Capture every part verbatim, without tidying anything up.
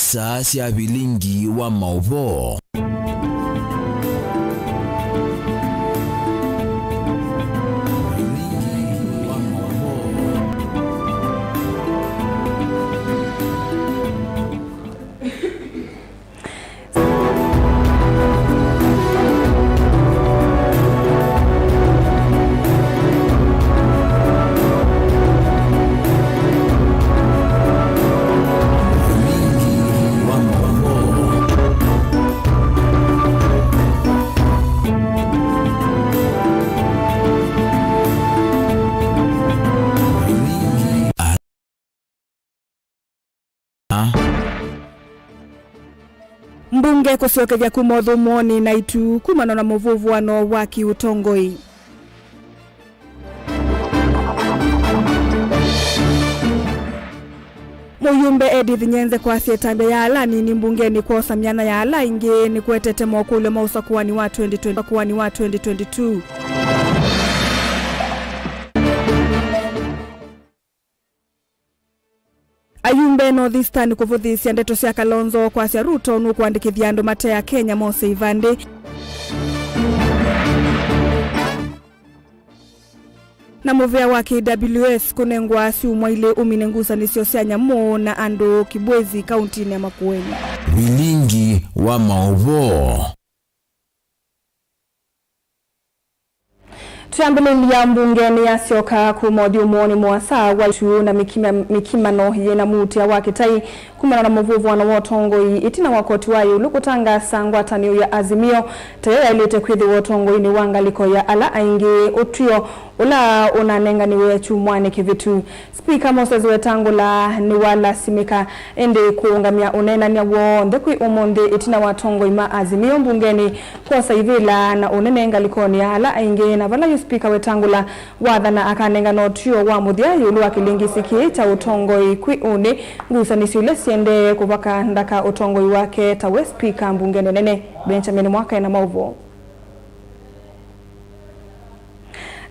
Saa sya vilingi wa maũvoo. Vilingi wa maũvoo. Mbunge kũsyokethya kuma ũthũmũonĩ na itu kumana na mũvũvũano wa kĩũtongoi. Mũyumbe Edith Nyenze kwasya ĩtambya ya ala anini mbungenĩ kwosa myanya ya ala aingĩ nĩkũetete mokũlyo ma ũsakũani wa twenty twenty, ũsakũani wa twenty twenty-two. Ayumbe North Eastern kũvũthĩĩsya ndeto sya Kalonzo kwasya Ruto nũkũandĩkĩthya andũ mate Akenya mose ivandĩ. Na mũvĩa wa K W S kũnengwa syumwa ilĩ ũmine ngusanĩsyo sya nyamũ na andũ Kibwezi, kauntinĩ ya Makueni. Vilingi wa maũvoo. Twĩambĩlĩlya, mbunge nĩyasyoka kuma ũthyũmũonĩ mũasa wa itu na mĩkima-, mĩkimano yĩna muutĩa wa kĩtai kumana na mũvũvũano wa ũtongoi, ĩtina wa koti wa ĩũlũ kũtangaasa ngwatanĩo ya Azimio tayo yaĩlĩte kwĩthĩwa ũtongoinĩ wa ngalĩko ya ala aingĩ, ũtw'ĩo ũla ũnanenganiwe kyumwanĩ kĩvĩtu. Spika Moses Wetangula nĩwalasimĩka ĩndĩ kũũngamya ũneenany'a w'onthe kwĩ ũmũnthĩ ĩtina wa atongoi ma Azimio mbungenĩ kwosa ivĩla na ũnene ngalĩkonĩ ya ala aingĩ, na vala yu Spika Wetangula wathana akanengana ũtw'ĩo wa mũthya ĩũlũ wa kĩlĩngĩsĩ kĩĩ kya ũtongoi kwĩ ũnĩ, ngusanĩsyo ila siendee kũvaka ndaka ũtongoi wake ta we spika mbungenĩ nene. Benjamin Mwaka ena maũvoo.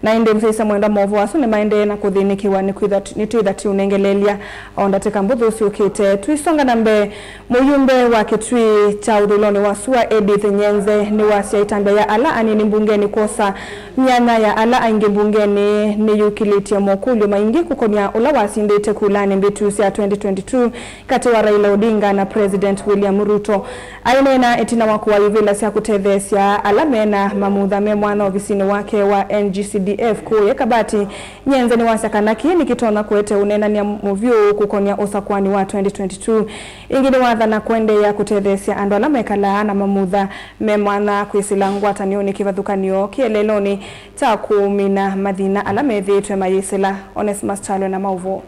Na ĩndĩ mũsyaĩĩsya mwendwa, maũvoo asu nĩmaendee na kũthĩnĩkĩwa nĩkwĩtha, nĩtwĩtha tũiũnengeleelya o ndatĩka mbũthũ syũkĩte. Tũisonga na mbee, mũyumbe wa kĩtuĩ kya ũthũĩlonĩ wa sua Edith Nyenze nĩwasya ĩtambya ya ala anini mbungenĩ kwosa myanya ya ala aingĩ mbungenĩ nĩyũkĩlĩtye mokũlyo maingĩ kũkonya ũla wasindĩte kulanĩ mbĩtu sya twenty twenty-two katĩ wa Raila Odinga na President William Ruto. Aineena ĩtina wa kũaa ivĩla sya kũtetheesya ala mena mamutha me mwanya ovisinĩ wake wa N G C D F kũũ Kabati, Nyenze nĩwasya kana kĩĩ nĩkĩtonya kũete ũneenany'a mũvyũ kũkonya ũsakũani wa twenty twenty-two. Ĩngĩ nĩwathana kũendeea kũtetheesya andũ ala mekalaa na mamutha me mwanya kwĩsĩla ngwatanĩonĩ kĩvathũkany'o kĩeleelonĩ kya kũmina mathĩna ala methĩĩtwe mayĩsĩla. Onesmus Kyalo na maũvoo.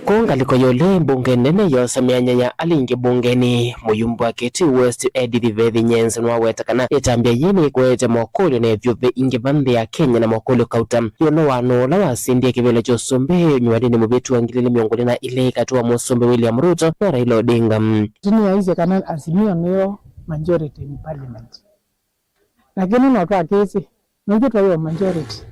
Kũu ngalĩko ya ũlei mbunge nene yosa myanya ya ala aingĩ mbungenĩ, mũyumbe wa Kitui West Edith Vethi Nyenze nĩwaweta kana ĩtambya yĩĩ nĩĩkũete mokũlyo na ĩvyũvĩ ingĩ va nthĩ ya Kenya na mokũlyo kauta ĩũlũ wa nũũ ũla wasindie kĩvĩla kya ũsumbĩ nyuanĩnĩ mũvĩtu wa ngili ilĩ mĩongo ĩlĩ na ilĩ katĩ wa mũsumbĩ William Ruto na Raila Odinga. Tũnĩaisye kana Azimio nĩyo majority in parliament. Na kĩno no twakĩsĩ, nũndũ twaĩ o majority.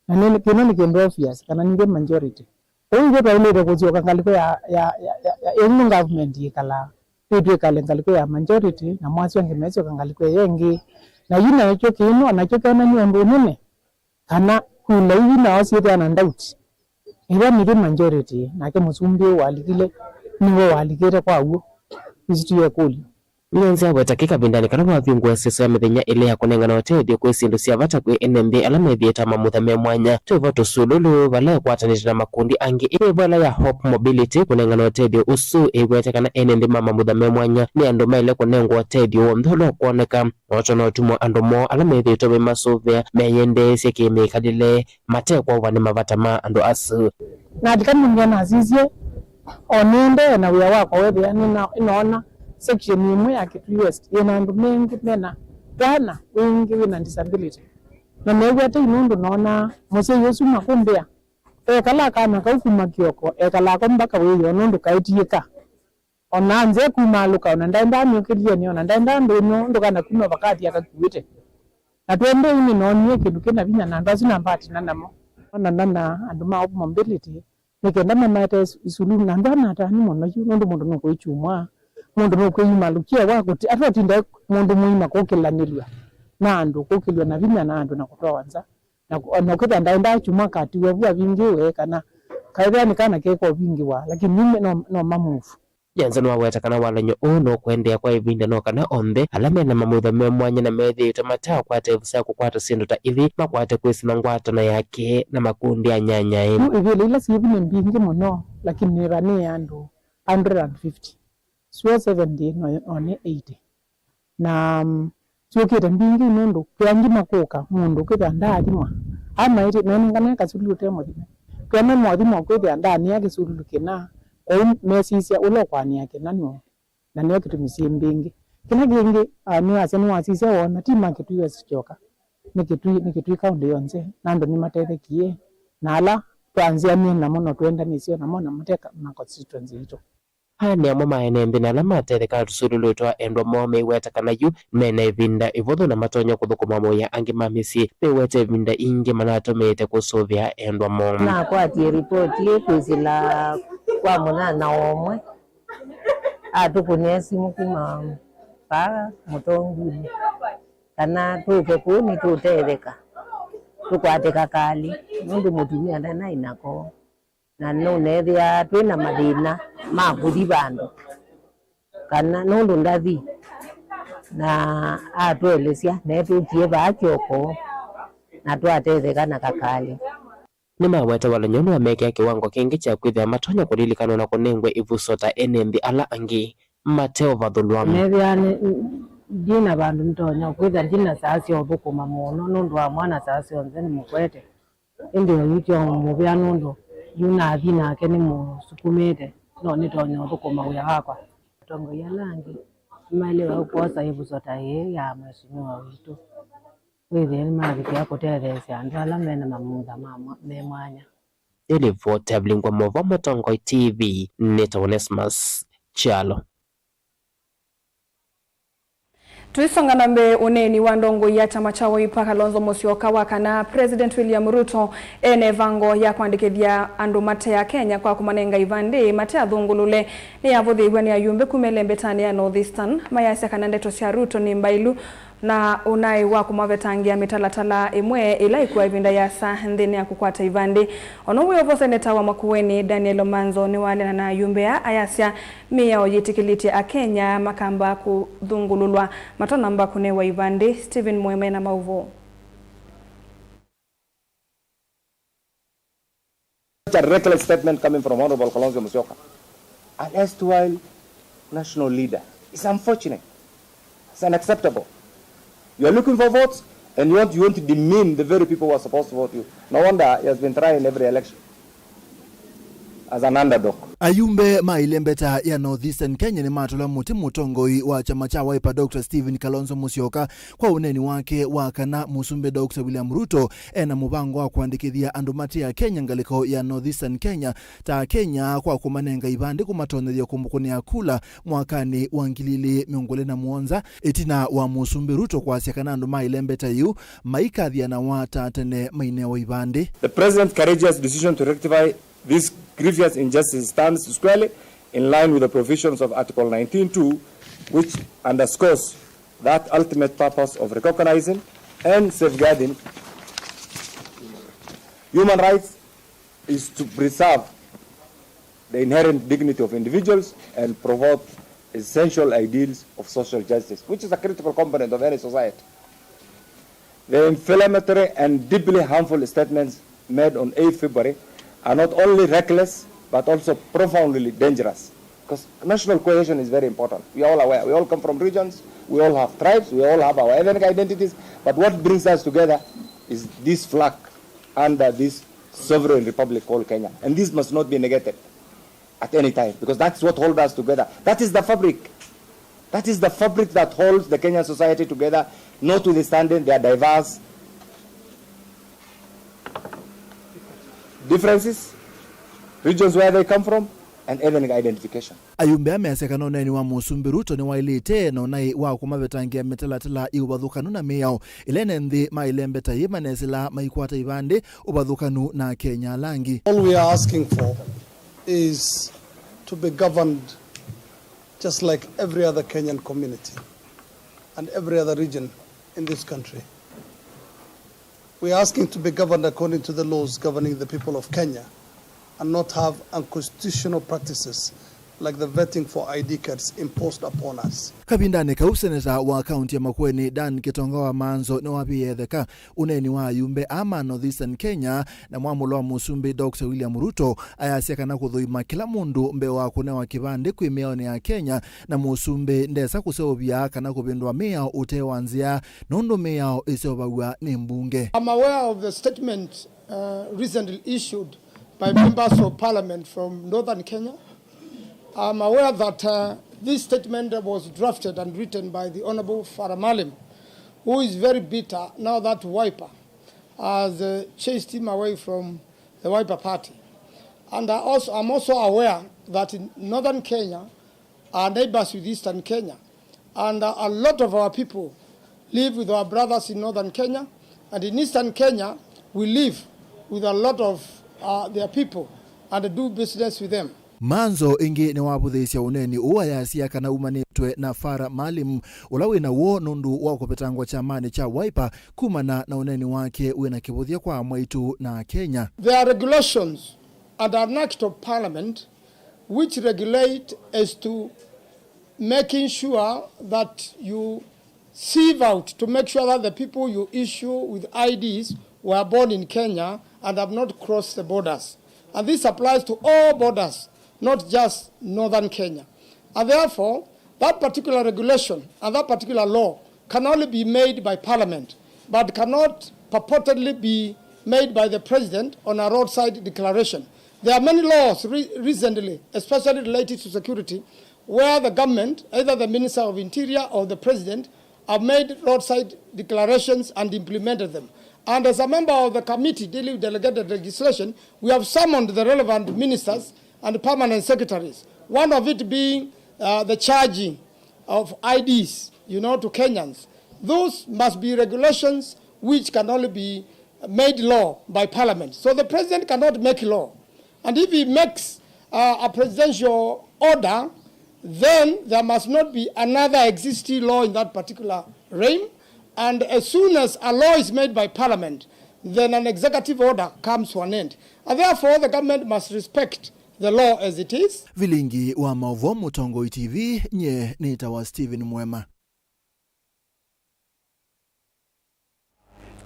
Na nĩ, kĩno nĩ kĩndũ obvious, kana ningĩ majority. Kwoou ithyĩ twaĩlĩte kũsyoka ngalĩko ya, ya, ya, ya, ya ĩngĩ government yĩkalaa. Twĩ twĩkale ngalĩko ya majority, na mwasyo angĩ mesyoka ngalĩko ĩyo ĩngĩ. Na yu nakyo kĩno, nakyo kena nĩ ũndũ ũnene. Kana kula iu nao syĩthĩa na doubt. Ĩla nĩtwĩ majority, nake mũsumbĩ ũũ walikile, nĩwe walikĩte kwa w'o. Isu ti ĩkũlyo. Nyenze aweta kĩ kavindanĩ kala wavingũa ĩseso ya mĩthenya ĩlĩ ya kũnengana ũtethyo kwĩ syĩndũ sya vata kwĩ ene nthĩ ala methĩĩte mamutha me mwanya. Twĩvo tũsululu, vala ĩkwatanĩte na makundi angĩ, ĩvo ĩla ya Hope Mobility kũnengana ũtethyo ũsu ĩwete kana ene nthĩ ma mamutha me mwanya nĩ andũ maĩle kũnengwa ũtethyo w'onthe ũla ũkwoneka. Oto no tumwa andũ moo ala methĩĩtwe maimasũvĩa meyĩendeesye kĩ-mĩkalĩle mate kwaũwa nĩ mavata ma andũ asu. Nalika mbunge nasisye, o nĩendee na wĩa wakwa wethĩa nĩna-, nĩnoona section ĩmwe ya Kitui West yĩna andũ mengĩ mena twana wingĩ wĩna disability. Na neew'a tei nũndũ noonaa mũsyai ũsu makũmbĩa, ekala kana kau kuma kĩoko, ekalaa ko mbaka wĩoo nũndũ kaetiĩka. O na nze kumaalũka, o na ndaendaa myũkĩlyeni, o na ndaendaa ndũnyũ, ndũkana kuma vakathi akakuĩte. Na twendeei nĩnoonie kĩndũ kĩna vinya na andũ asu nambatina namo. O na ndana andũ ma Hope Mobility, nĩ kenda mamaete isu-, isululu, na andũ aa nĩ atanu mũno yu, nũndũ mũndũ nũkwĩkyumwa, mũndũ nũkwĩyumalũkia wa kũti-, atotinda mũndũ mũima kũkĩlanĩlw'a na andũ, kũkĩlw'a na vinya na andũ na kũtwawa nza. Na kũ-, na ũkĩthĩa ndaendaa kyumwa katiwa vu avingĩwe, kana kaĩthĩa nĩ kana keka ũvingĩwa, lakini nime no, no mamuvu. Jensen waweta kana walany'o ũũ nũkũendeea kwa ĩvinda, no kana onthe ala mena mamutha me mwanya na methĩĩtwe mateakwata ĩvu sya kũkwata syĩndũ ta ithi makwate kwĩsĩla ngwatano yake na makundi anyanyae. Yu ivĩla ila syĩvu nĩ mbingĩ mũno, lakini nĩvanĩe andũ hundred and fifty. Sua seventy no, no nĩ eighty. Na, mm, syũkĩte mbingĩ nũndũ twĩ angĩ makũka, mũndũ ũkĩthĩa ndaathimwa. Amaĩtye, menengane kasululu ũte mũthime. Twĩ amwe mothimwa kwĩthĩa ndaanĩa kĩsululu kĩna, kwoou mesisya ũla ũkwanĩa kĩna nũũ, na nĩyo kĩtumi syĩ mbingĩ. Kĩla kĩngĩ, ah, nĩwasya nĩwasisya woona, ti ma Kitui West kyoka. Nĩ Kitui, nĩ Kitui kaũntĩ yonthe, na andũ nĩmatethekie, na ala twanzĩanie namo no twendanĩsye namo na mate ka-, ma constituency yitũ. Aa nĩ amwe ma ene nthĩ na ala matethekaa tũsululu twa endwa moo meiweta kana yu mena ĩvinda ĩvũthũ na matonya kũthũkũma mũĩa angĩ ma mĩsyĩ meiweta ĩvinda ingĩ manatũmĩĩte kũsũvĩa endwa moo. Nakwatie ripoti ĩ kwĩsĩla kwa mũnyanya ũmwe atũkũnĩa simũ kuma vaa mũtongunĩ kana tũke kũu nĩtũtetheka, tũkwate kakalĩ, nũndũ mũtumĩa ndanai nako. Na nũneethĩaa twĩ na mathĩna ma kũthi vandũ, kana nũndũ ndathi, na atũelesya, netũkie vaa kyoko, na twatetheka na kakalĩ. Nĩmaweta walany'o nĩwamekĩa kĩwango kĩngĩ kya kwĩthĩa matonya kũlilikanwa na kũnengwe ĩvuso ta ene nthĩ ala angĩ mateũvathũlwa. Neethĩaa nĩ, ndi na vandũ nĩtonya kwĩthĩa ndi na saa sya ũthũkũma mũno nũndũ wa mwana saa syonthe nĩmũkwete. Ĩndĩ oyu tyo mũvea nũndũ yu nathi nake nĩmũsukumĩte, no nĩtonya ũthũkũma wĩa wakwa. Atongoi ala angĩ nĩmaĩlĩwe kwosa ĩvuso ta yĩĩ ya mheshimiwa witũ, wĩthĩe nĩmavikĩa kũtetheesya andũ ala mena mamutha ma mwa-, me mwanya. Nĩlivoti ya Vilingwa Mova Mũtongoi T V, nĩtawa Onesmus Kyalo. Tũisonga na mbee, ũneeni wa ndongoi ya kyama kya Wiper Kalonzo Musyoka wa kana President William Ruto ena ĩvango ya kwandĩkĩthya andũ mate Akenya kwa kũmanenga ivandĩ mate athũngũlũle nĩyavũthĩĩw'a nĩ ayumbe kuma ĩlembetanĩ ya North Eastern, mayasya kana ndeto sya Ruto nĩ mbaĩlu na ũnaĩ wa kũmavetangĩa mĩtalatala ĩmwe ĩla ĩkũaa ĩvinda yĩasa nthĩnĩ ya kũkwata ivandĩ. Ona wĩ o vo, seneta wa Makueni Daniel Omanzo nĩwaleana na ayumbe aa ayasya mĩao yĩtĩkĩlĩtye Akenya makamba kũthũngũlũlwa matanamba kũnewa ivandĩ. Stephen Mweme na maũvoo. Such a reckless statement coming from Honorable Kalonzo Musyoka, an erstwhile national leader. It's unfortunate. It's unacceptable. You are looking for votes and you want, you want to demean the very people who are supposed to vote you. No wonder he has been trying every election as an underdog. Ayumbe ma ĩlembeta ya North Eastern Kenya nĩmatũla mũtĩ mũtongoi wa kyama kya Wiper Doctor Stephen Kalonzo Musyoka kwa ũneeni wake wa kana Mũsumbĩ Doctor William Ruto ena mũvango wa kwandĩkĩthya andũ mate Akenya ngalĩko ya North Eastern Kenya ta Akenya kwa kũmanenga ivandĩ kũmatonyethya kũmũkũnĩa kula mwakanĩ wa ngili ilĩ mĩongo ĩlĩ na mũonza, ĩtina wa Mũsumbĩ Ruto kwasya kana andũ ma ĩlembeta yĩu maikathĩanawa ta tene mainewa ivandĩ. The president's courageous decision to rectify this grievous injustice stands squarely in line with the provisions of Article nineteen two, which underscores that ultimate purpose of recognizing and safeguarding human rights is to preserve the inherent dignity of individuals and promote essential ideals of social justice, which is a critical component of any society. The inflammatory and deeply harmful statements made on eighth February are not only reckless, but also profoundly dangerous. Because national cohesion is very important. We are all aware. We all come from regions. We all have tribes. We all have our ethnic identities. But what brings us together is this flag under this sovereign republic called Kenya. And this must not be negated at any time, because that's what holds us together. That is the fabric. That is the fabric that holds the Kenyan society together, notwithstanding their diverse differences, regions where they come from, and ethnic identification. Ayumbe aa measya kana ũneeni wa Mũsumbĩ Ruto nĩwaĩlĩte na ũnaĩ wa kũmavetangĩa mĩtalatala ya ũvathũkanu na mĩao ĩla ene nthĩ maĩlembeta yĩ manesĩla maikwata ivandĩ ũvathũkanu na Akenya ala angĩ. All we are asking for is to be governed just like every other Kenyan community and every other region in this country. We are asking to be governed according to the laws governing the people of Kenya and not have unconstitutional practices like the vetting for I D cards imposed upon us. Kavindanĩ kau, seneta wa kaunti ya Makueni, Dan Kitonga wa Manzo, nĩwavĩie ĩtheka ũneeni wa ayumbe aa ma North Eastern Kenya na mwamũlo wa Mũsumbĩ Doctor William Ruto, ayasya kana kũthũima kĩla mũndũ mbee wa kũnewa kĩvandĩ kwĩ mĩaonĩ ya Kenya, na Mũsumbĩ ndesa kũseũvya kana kũvĩndũa mĩao ũtee wa nzĩa, nũndũ mĩao ĩseũvaw'a nĩ mbunge. I'm aware of the statement, uh, recently issued by members of parliament from Northern Kenya. I'm aware that, uh, this statement was drafted and written by the Honorable Farah Maalim, who is very bitter now that Wiper has, uh, chased him away from the Wiper Party. And I also, I'm also aware that in Northern Kenya are neighbors with Eastern Kenya, and, uh, a lot of our people live with our brothers in Northern Kenya, and in Eastern Kenya, we live with a lot of, uh, their people and do business with them. Manzo ĩngĩ nĩwavũthĩĩsya ũneeni ũũ ayasya kana umanĩtwe na Farah Maalim, ũla wĩ na woo nũndũ wa kũvetangwa kyamanĩ kya Wiper kumana na ũneeni wake wĩ na kĩvũthya kwa amwaitũ na Akenya. There are regulations and an act of parliament which regulate as to making sure that you sieve out to make sure that the people you issue with I Ds were born in Kenya and have not crossed the borders. And this applies to all borders, not just northern Kenya. And therefore, that particular regulation and that particular law can only be made by parliament, but cannot purportedly be made by the president on a roadside declaration. There are many laws re-, recently, especially related to security, where the government, either the Minister of Interior or the President, have made roadside declarations and implemented them. And as a member of the committee dealing with delegated legislation, we have summoned the relevant ministers and permanent secretaries, one of it being, uh, the charging of I Ds, you know, to Kenyans. Those must be regulations which can only be made law by parliament. So the president cannot make law. And if he makes, uh, a presidential order, then there must not be another existing law in that particular realm. And as soon as a law is made by parliament, then an executive order comes to an end. And therefore, the government must respect the law as it is. Vilingi wa maũvoo, Mũtongoi T V, nyie nĩtawa Stephen Mwema.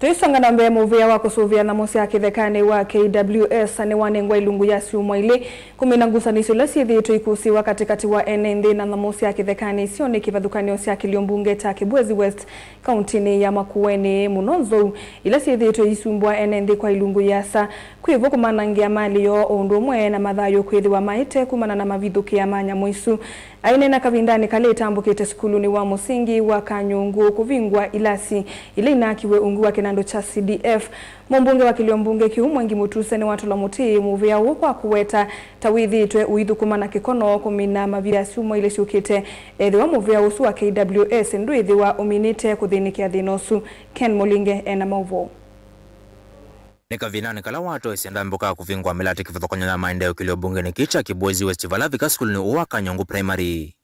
Tũisonga na mbee, mũvĩa wa kũsũvĩa nyamũ sya kĩthekanĩ wa K W S nĩwanengwa ilungu ya syumwa ilĩ kũmina ngusanĩsyo ila syĩthĩĩtwe ikũsĩĩwa katĩkatĩ wa ene nthĩ na nyamũ sya kĩthekanĩ isionĩ kĩvathũkany'o sya kĩlio mbunge kya Kibwezi West, kauntinĩ ya Makueni, mũno nzou ila syĩthĩĩtwe iisumbũa ene nthĩ kwa ilungu iasa, kwĩvo kũmanangĩa malĩ yoo o ũndũ ũmwe na mathayũ kwĩthĩwa maĩte kumana na mavithũkĩa ma nyamũ isu. Aineena kavindanĩ kala ĩtambũkĩte sukulunĩ wa mũsingi wa Kanyũngũ kũvingwa ilasi ila inakiwe ungu wa kĩnandũ kya C D F, mũmbunge wa kĩlio mbunge kĩu Mwengi Mutuse nĩwatũla mũtĩ mũvĩa ũũ kwa kũweta ta wĩthĩĩtwe ũithũkũma na kĩkono kũmina mavia syumwa ilĩ syũkĩte. Ethĩwa mũvĩa ũsu wa K W S ndwĩthĩwa ũminĩte kũthĩnĩkĩa thĩna ũsu. Ken Mũlinge ena maũvoo. Nĩ kavindanĩ kala watoesya ndambũka ya kũvingũa mĩlatĩ kĩvathũkany'o ya maendeeo kĩlio mbungenĩ kĩĩ kya Kibwezi West vala vika sukulunĩ ũũ wa Kanyũngũ Primary.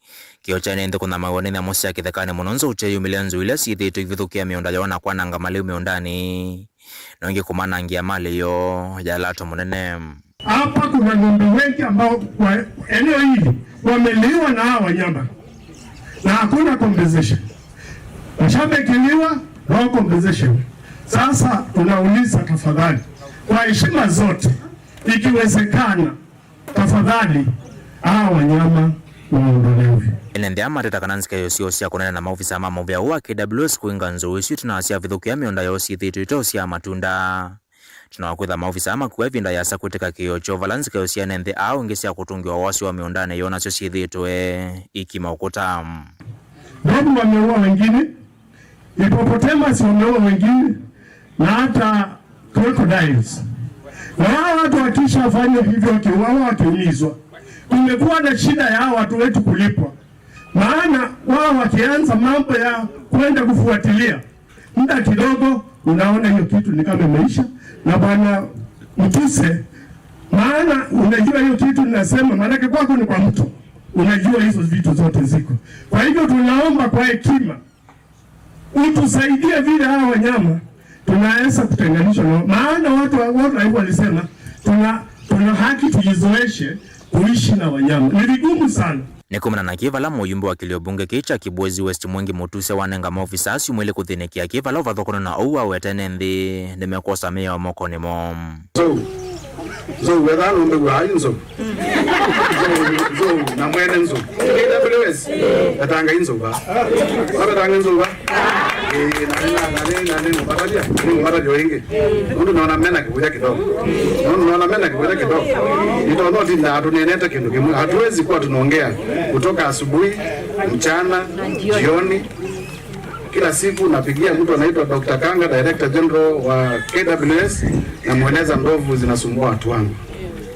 Kĩo kyaĩ nĩ nthĩ kũnyamaw'a nĩ nyamũ sya kĩthekanĩ mũno nzou kyeyumĩlya nzou ila syĩthĩĩtwe ivithũkĩa mĩũnda yoo na kwananga malĩu mĩũndanĩ, na ĩngĩ kũmanangĩa malĩ yoo ya lato mũnene. Hapa kuna ng'ombe wengi ambao kwa eneo hili wameliwa na hawa wanyama na hakuna compensation. Washamekeliwa, no compensation. Sasa tunauliza tafadhali, kwa heshima zote, ikiwezekana, tafadhali, hawa wanyama waondolewe. Ene nthĩ aa mateta kana nzika yoo syoo sya kũneena na maovisaa ma mũvĩa ũũ wa K W S kũinga nzou isu ĩtina wa syavithũkĩa mĩũnda yoo syĩthĩĩtwe itoosyaa matunda. Tena wa kwĩtha maovisaa makua ĩvinda yasa kwĩtĩka kĩĩo kyoo vala nzika yoo sya ene nthĩ aa ũngĩ sya kũtũngĩwa wasyo wa mĩũndanĩ yoo nasyo syĩthĩĩtwe ikima ũkũta. Ndovu wameua wengine, hippopotamus wameua wengine, na hata crocodiles. Na hawa watu wakishafanya hivyo, wakiuawa, wakiumizwa, Tumekuwa na shida ya watu wetu kulipwa, maana wao wakianza mambo ya kwenda kufuatilia, muda kidogo unaona hiyo kitu ni kama imeisha. Na Bwana Mtuse, maana unajua hiyo kitu ninasema, maanake kwako ni kwa mto, unajua hizo vitu zote ziko. Kwa hivyo tunaomba kwa hekima, utusaidie vile hawa wanyama tunaweza kutenganishwa nao, maana watu wa wildlife walisema tuna, tuna haki tujizoeshe kuishi na wanyama. Ni vigumu sana. Nĩ kumana na kĩ vala mũyumbe wa kĩlio mbunge kĩĩ kya Kibwezi West Mwengi Mutuse wanenga maofisa asu mwĩlĩ kũthĩnĩkĩa kĩ vala ũvathũkano na ũu awetene nthĩ nĩmekwosa mĩao mokonĩ moo. So, Nzou, wethaa nũndũ wa ai nzou. Nzou, nzou, na mwene nzou. K W S, vetangai nzou va. Mavetanga nzou va. Eh, na nĩ, na nĩ, na nĩ, nĩ, nĩ, nĩ, nĩ, nĩ, nũndũ naona mena kĩvũya kidogo. Nũndũ naona mena kĩvũya kidogo. Nĩtondũ ti na tunenete kĩndũ kĩmwe. Hatuwezi kuwa tunaongea kutoka asubuhi, mchana, jioni. Kila siku napigia mtu anaitwa Doctor Kanga, Director General wa K W S, namweleza ndovu zinasumbua watu wangu.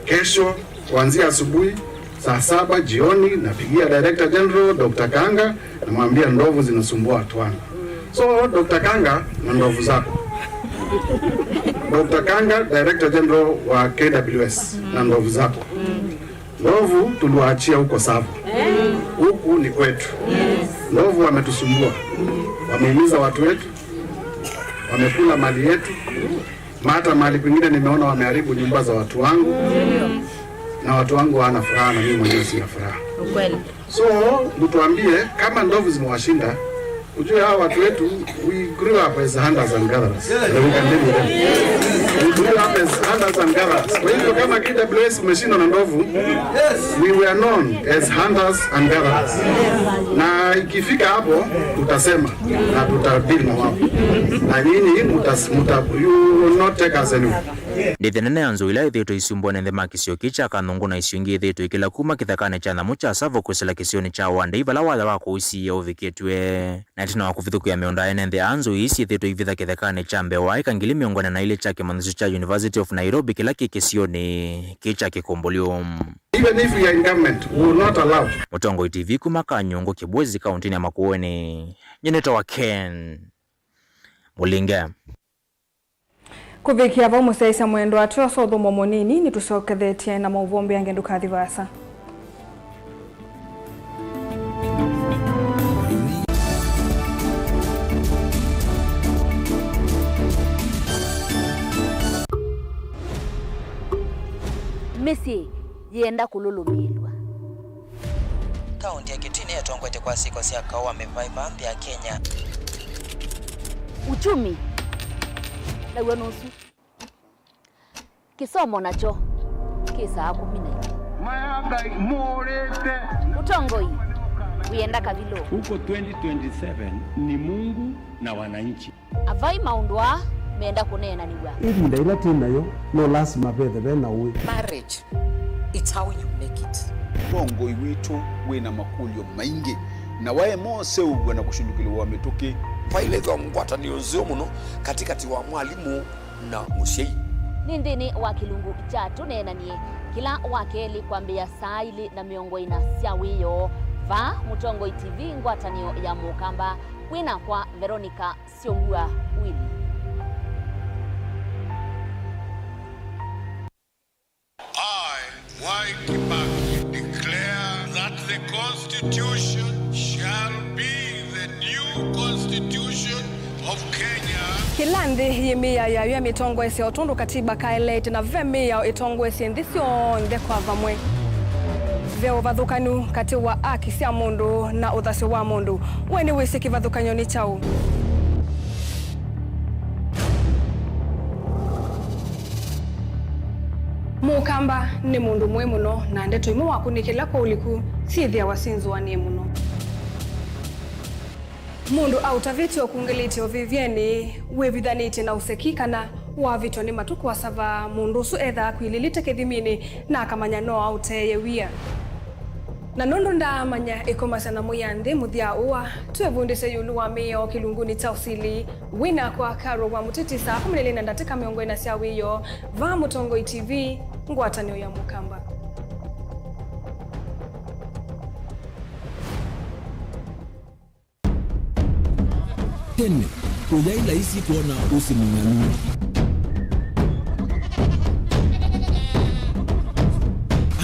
Kesho kuanzia asubuhi saa saba jioni napigia Director General Doctor Kanga, namwambia ndovu zinasumbua watu wangu. So Doctor Kanga na ndovu zako. Doctor Kanga, Director General wa K W S, na ndovu zako. Ndovu tuliwaachia huko Tsavo. Huku ni kwetu. Ndovu wametusumbua. Wameumiza watu wetu. Wamekula mali yetu. Ma hata mahali kwingine nimeona wameharibu nyumba za watu wangu. Na watu wangu hawana furaha na mimi mwenyewe sina furaha. Ukweli. So, mtuambie kama ndovu zimewashinda, ujue hawa watu wetu, we grew up as hunters and gatherers. And we can live with them. We grew up as hunters and gatherers. Kwa hivyo kama K W S umeshindwa na ndovu, we were known as hunters and gatherers. Na ikifika hapo, tutasema na tutadeal na wao. Na nyinyi mutas-, muta-, you will not take us anywhere. Ndĩthĩ nene ya nzou ila ithĩtwe isumbũa nĩ nthĩ ma kĩsio kĩĩ kya Kanungu na isio ingĩ ithĩtwe ikĩla kuma kĩthekanĩ kya nyamũ kya Tsavo kwĩsĩla kĩsionĩ kya Wandei vala waya wa kũu siĩa ũvikĩtw'e. Na ĩtina wa kũvithũkĩa mĩũnda ene nthĩ aa nzou ii syĩthĩtwe ivitha kĩthekanĩ kya Mbewa ĩka ngili mĩongo ĩna na ilĩ kya kĩmanyĩsyo kya University of Nairobi kĩla kĩ kĩsionĩ kĩĩ kya Kĩkũmbũlyũ. Even if we are in government, we will not allow. Mũtongoi T V kuma Kanyungu, Kibwezi, kaũntĩnĩ ya Makueni. Nyie nĩtawa Ken Mũlinge. Kũvikĩa vau mũsyaĩĩsya mwendwa, twĩosa ũthũmũo mũnini, nĩtũsyokethetye na maũvoo mbeange, ndũkathi vaasa. Mĩsyĩ yĩenda kũlũlũmĩĩlw'a. Kaũntĩ ya Kitui nĩyo ĩtongoetye kwa syĩko sya kaũ wa mĩvaĩva nthĩ ya Kenya. Uchumi naw'o nũsu. Kĩsomo nakyo kĩ saa kũmi na ilĩ. Maya Ngai mũũrĩte. Ũtongoi wĩenda kavilũ. Huko twenty twenty-seven ni Mungu na wananchi. Avai maũndũ aa menda kũneenanĩw'a. Ĩvinda yĩla twĩ nayo, no lasima vethe ve na ũĩ. Marriage, it's how you make it. Ũtongoi witũ wĩ na makũlyo maingĩ, na waema ũseũvw'a na kũshũlũkĩlĩw'a mĩtũkĩ. Vailĩthwa ngwatanĩo nzeo mũno katĩkatĩ wa mwalimũ na mũsyai. Nĩ nthĩnĩ wa kĩlungu kya Tũneenanie, kĩla wa kelĩ kwambĩĩa saa ilĩ na mĩongo ĩna sya wĩoo, vaa Mũtongoi T V, ngwatanĩo ya Mũkamba, kwĩ nakwa Veronica Syongua Willy. I, Mwai Kibaki, declare that the Constitution shall be the new Constitution of Kenya. Kĩla nthĩ yĩ mĩao yayo ya mĩtongoesya o tondũ katiba kaeleete, na ve mĩao ĩtongoesye nthĩ syonthe kwa vamwe. Ve ũvathũkanu katĩ wa aki sya mũndũ na ũthasyo wa mũndũ. We nĩwĩsĩ kĩvathũkany'o nĩ kyaũ? Mũkamba nĩ mũndũ mũĩ mũno, na ndeto imwe wakunĩkĩla kwa ũliku syĩthĩawa syĩ nzũanĩe mũno. Mũndũ aũtavĩtye ũkungĩlĩtye ũvĩvyenĩ, wĩvithanĩtye na ũseki, kana wavĩtwa nĩ matũ kũasava, mũndũ ũsu ethaa akwilĩlĩte kĩthiminĩ na akamanya no aũteeye wia. Na nũndũ ndaamanya ĩkomasya na mũya nthĩ mũthya ũa, twĩvundĩsye ĩũlũ wa mĩao kĩlungunĩ kya ũsili. Wĩ nakwa Carol wa Mũtiti saa kũmi na ilĩ na ndatĩka mĩongo ĩna sya wĩoo, vaa Mũtongoi T V, ngwatanĩo ya Mũkamba. Tene, kũyaĩ laisi kwona ũsĩ mũng'alu.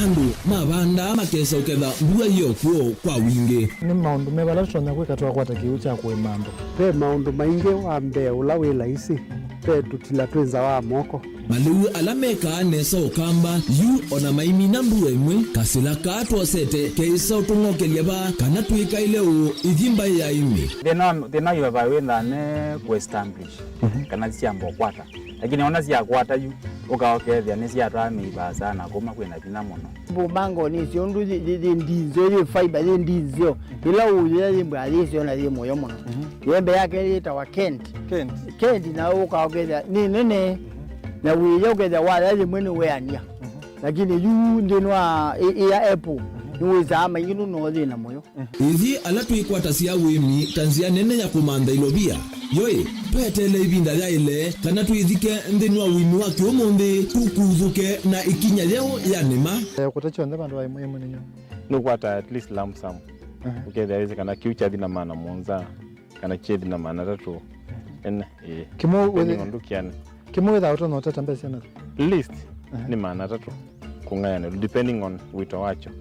Andũ mavandaa makesa ũketha mbua yĩ o kwoo kwa wingĩ. Nĩ maũndũ meva ala tũtonya kwĩka twakwata kĩw'ũ kya kũĩma andũ? Ve maũndũ maingĩ. Wa mbee ũla wĩ laisi, ve tũtila twĩ nza wa moko. Malĩu ala mekaa nesa Ũkamba yu o na maimina mbua ĩmwe, kasĩla kaa twosete keĩsa ũtũng'okelya vaa kana twĩkaĩle ũũ ithi mbaĩ ya ĩmĩ. Thĩna, thĩna wĩva wĩthaa ne kũ establish, mhm, kana syamba ũkwata. Lakini ona syakwata yu, ũka ũkethĩa nĩsyatwaa mĩi vaasa na kuma kwĩna vinya mũno. Mbũmbangonĩ ĩsu ũndũ yĩ, yĩ, yĩ ndinzeo, yĩ fiber, yĩ ndinzeo. Ĩla ũyĩa yĩ mbwa yĩseo na yĩ mũyo mũno. Mhm. Yembe yake yĩtawa Kent. Kent. Kent na ũka ũkethĩa nĩ nene, na wĩya ũkethĩa waya yĩmwe nĩ weania. Mhm. Lakini yu nthĩnĩ wa ĩ-, ĩya apple, mhm, nĩwĩsaa maingĩ nũno thĩna mũyo. Ithyĩ ala twĩkwatasya ũĩmi ta nzĩa nene ya kũmantha ilovia, yoĩ, tweteele ĩvinda yaĩle kana twĩthike nthĩnĩ wa ũĩmi wa kĩũmũnthĩ, tũkuthũke na ĩkinya yeũ ya nĩma. Eh, kũta kyonthe vandũ va ĩmwe ĩmwe nĩ nyũmũ. Nũkwata at least lump sum. Aha. Ũkethĩa wĩsĩ kana kĩu kyathi na maana mũonza, kana kyethi na maana atatũ. Ene, ĩĩ. Kĩmwe depending wĩthĩ-, on ndũkĩane. Kĩmwe wĩthaa ũtonya ũtata mbesa na? Least, aha, nĩ maana atatũ kũng'ayanĩlwa, depending on wĩto wakyo.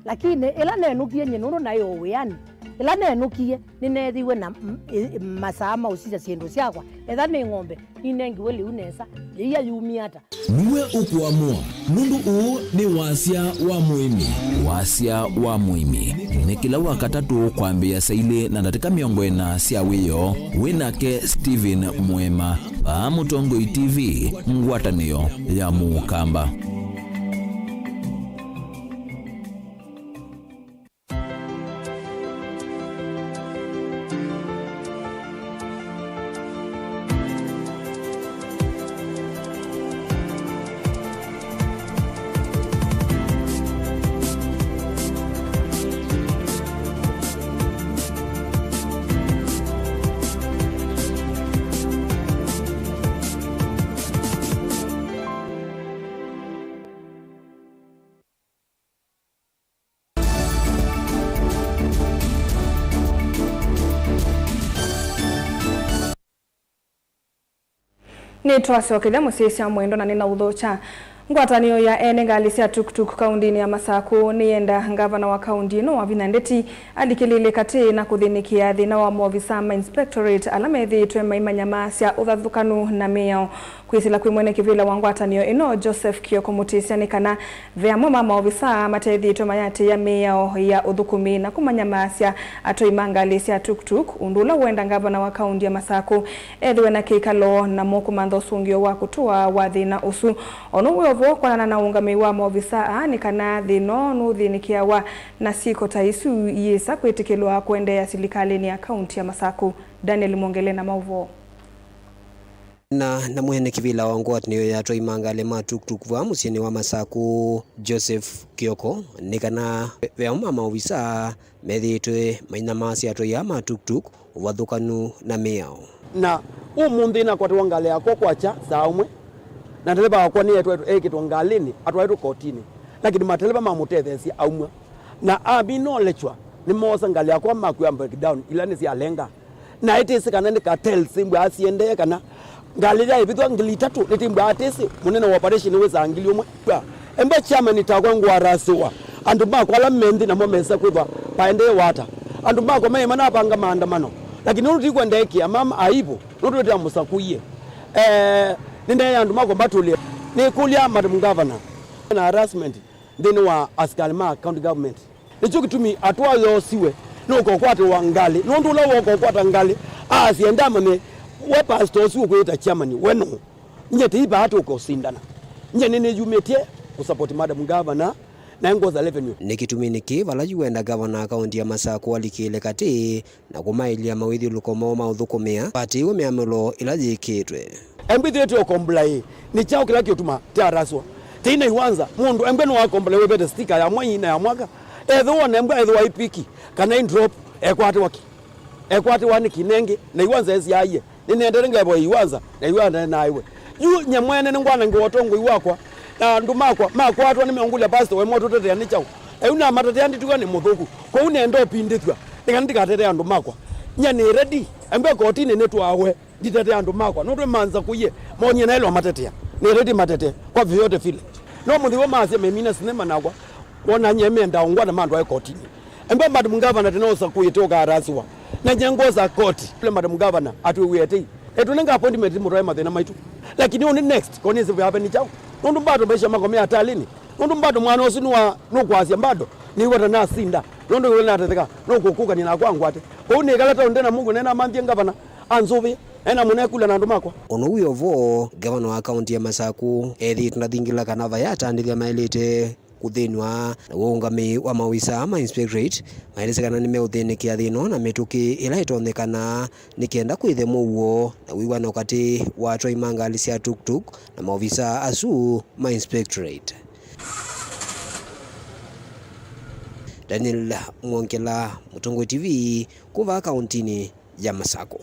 Lakini ĩla nenũkie nyie nũndũ naĩ o wĩanĩ, ĩla nenũkie nĩneethiwe na m-, ĩ-, masaa ma ũsisya syĩndũ syakwa, etha nĩ ng'ombe, ninengiwe lĩu nesa, yĩia yumie ata? Nĩwe ũkũamũa, nũndũ ũũ nĩ wasya wa mũĩmi. Wasya wa mũĩmi nĩ kĩla Wakatatũ kwambĩĩa saa ilĩ na ndatĩka mĩongo ĩna sya wĩoo. Wĩ nake Stephen Mwema, vaa Mũtongoi T V, ngwatanĩo ya Mũkamba. Nĩtwasyokethya mũsyaĩĩsya mwendwa na nĩnaũthokya. Ngwatanĩo ya ene ngalĩ sya tuktuk kaũndĩnĩ ya Masakũ nĩyenda ngavana wa kaũndĩ ĩno Wavinya Ndeti alikĩlĩĩle katĩ na kũthĩnĩkĩa thĩna wa maovisaa ma inspectorate ala methĩĩtwe maimanya maa sya ũthathũkanu na mĩao. Kwĩsĩla kwĩ mwene kĩvĩla wa ngwatanĩo ĩno, Joseph Kioko Mutisya, nĩ kana ve amwe ma maovisaa matethĩĩtwe mayatĩĩa mĩao ya ũthũkũmi na kũmanyamaasya atwai ma ngalĩ sya tuktuk, ũndũ ũla ũenda ngavana wa kaũndĩ ya Masakũ ethĩwe na kĩkalo namo kũmantha ũsũngĩo wa kũtũa wa thĩna ũsu. O na wĩ o vo, kwanana na ũũngamĩi wa maovisaa aa, nĩ kana thĩna ũũ nũthĩnĩkĩawa na syĩko ta isu iyĩsa kwĩtĩkĩlwa kũendeea silikalĩnĩ ya kaũntĩ ya Masakũ. Daniel Mwongele na maũvoo. Na, na mwene kĩvĩla wa ngwatanĩo ya atwai ma ngalĩ ma tuktuk vaa mũsyĩnĩ wa Masakũ, Joseph Kioko, nĩ kana ve amwe ma maovisaa methĩĩtwe mainyamaasya atwai aa ma tuktuk ũvathũkanu na mĩao. Na ũmũnthĩ nakwatiwa ngalĩ yakwa kwakya saa ũmwe, na ndeleva wakwa nĩetwe ekĩtwa ngalĩnĩ atwaĩtwe kotinĩ, lakini mateleva mamũtetheesya aumw'a, na aminolekywa nĩmoosa ngalĩ yakwa makwĩa breakdown ila nĩsyalenga. Na ĩtĩsĩ kana nĩ cartels imbwaa siendee kana ngalĩ yaĩvĩthwa ngili itatũ nĩtĩmbwaa atĩsĩ mũnene wa operation wĩsaa ngili ũmwe. Embe chairman takwa ngwarasĩwa andũ makwa ala me nthĩ namo mesa kwĩthwa paendee wata. Andũ makwa maĩ manapanga maandamano, lakini ũndũ tikwenda ĩkĩa mama aibu nũndũ ĩtĩa mũsakũie. Eh, nĩneea andũ makwa mbatũlĩe. Nĩkũlya madam governor na harassment nthĩnĩ wa asikalĩ ma county government. Nĩkyo kĩtumi atwa yoosiwe nũkokwatĩwa ngalĩ, nũndũ ũla wokokwata ngalĩ aasya ndamanye we pastor ũsu ũkwĩĩta chairman we nũũ? Nyie tĩi vaa tũkũsindana. Nyie nĩnĩyumĩtye kũsupport madam governor na ngwosa revenue. Nĩ kĩtumi nĩkĩ vala yu wenda gavana kaũnti ya Masakũ alikĩle katĩ na kũmaĩlya mawĩthyũlũko moo ma ũthũkũmĩa vatĩĩwe mĩamũlo ĩla yĩkĩtwe. Embwĩthĩĩtwe ũkombolai, nĩ kyaũ kĩla kĩũtuma tĩaraswa? Tĩina iwanza, mũndũ embwe nĩwakombolaiwe vete stika ya mwei na ya mwaka. Ethĩwa ona embwa ethĩwa ipiki kana indrop, ekwatĩwa ki? Ekwatĩwa nĩkĩ nengĩ? Na iwanza esyaie, nĩnendete ngaĩvwa iwanza, na iwanza nĩnaĩwe. Yu nye mwene nĩngwanangĩwa ũtongoi wakwa, na andũ makwa makwatwa nĩmeũngũlya pastor we motũtetea nĩ kyaũ? Eyu namatetea ndituka nĩ mũthũku, kwoou nenda ũpindĩthw'a. Nĩ kana ndikatetee andũ makwa. Nyie nĩ ready. Embwe kotini nĩtwawe. Nditete andũ makwa. Nũndũ manza kũie. Monie naĩlwa matetea. Nĩ ready matete. Kwa vyovyote vile. No mũthĩ w'o maasya memina sinema nakwa. Wona nyie menda ũngwa na mandwae kotini. Embwe madam governor tena osa kũie tũkarasiwa. Na nyie ngosa koti. Ule madam governor atwĩw'ĩe tei. Etũnenga appointment mũtwae mathĩna maitũ. Lakini ũnĩ next, konĩsĩ vyape nĩ kyaũ? Nũndũ bado maisha mako me hatarini. Nũndũ bado mwana ũsu nĩwa, nũkwasya bado. Nĩw'a ta nasinda. Nũndũ yũla natetheka, nũkũkũkany'a nakwa ngwate. Kwoou nĩkala taũnĩ ndena Mungu, nena manthie ngavana, anzũvĩe, ena mũnekula na andũ makwa. Ono wĩ ovo, ngavana wa kaunti ya Masaku ethĩĩtwe ndathingĩla kana vai atandĩthya maĩlĩte kũthĩnw'a, naw'o ũũngamĩi wa maovisaa ma inspectorate maelesye kana nĩmeũthĩnĩkĩa thĩna na mĩtũkĩ ĩla ĩtonyekana nĩ kenda kwĩthya mũuo na wĩw'ano katĩ wa atwai ma ngalĩ sya tuktuk na maovisaa asu ma inspectorate. Daniel Mwongela, Mũtongoi T V, kuma kauntinĩ ya Masaku.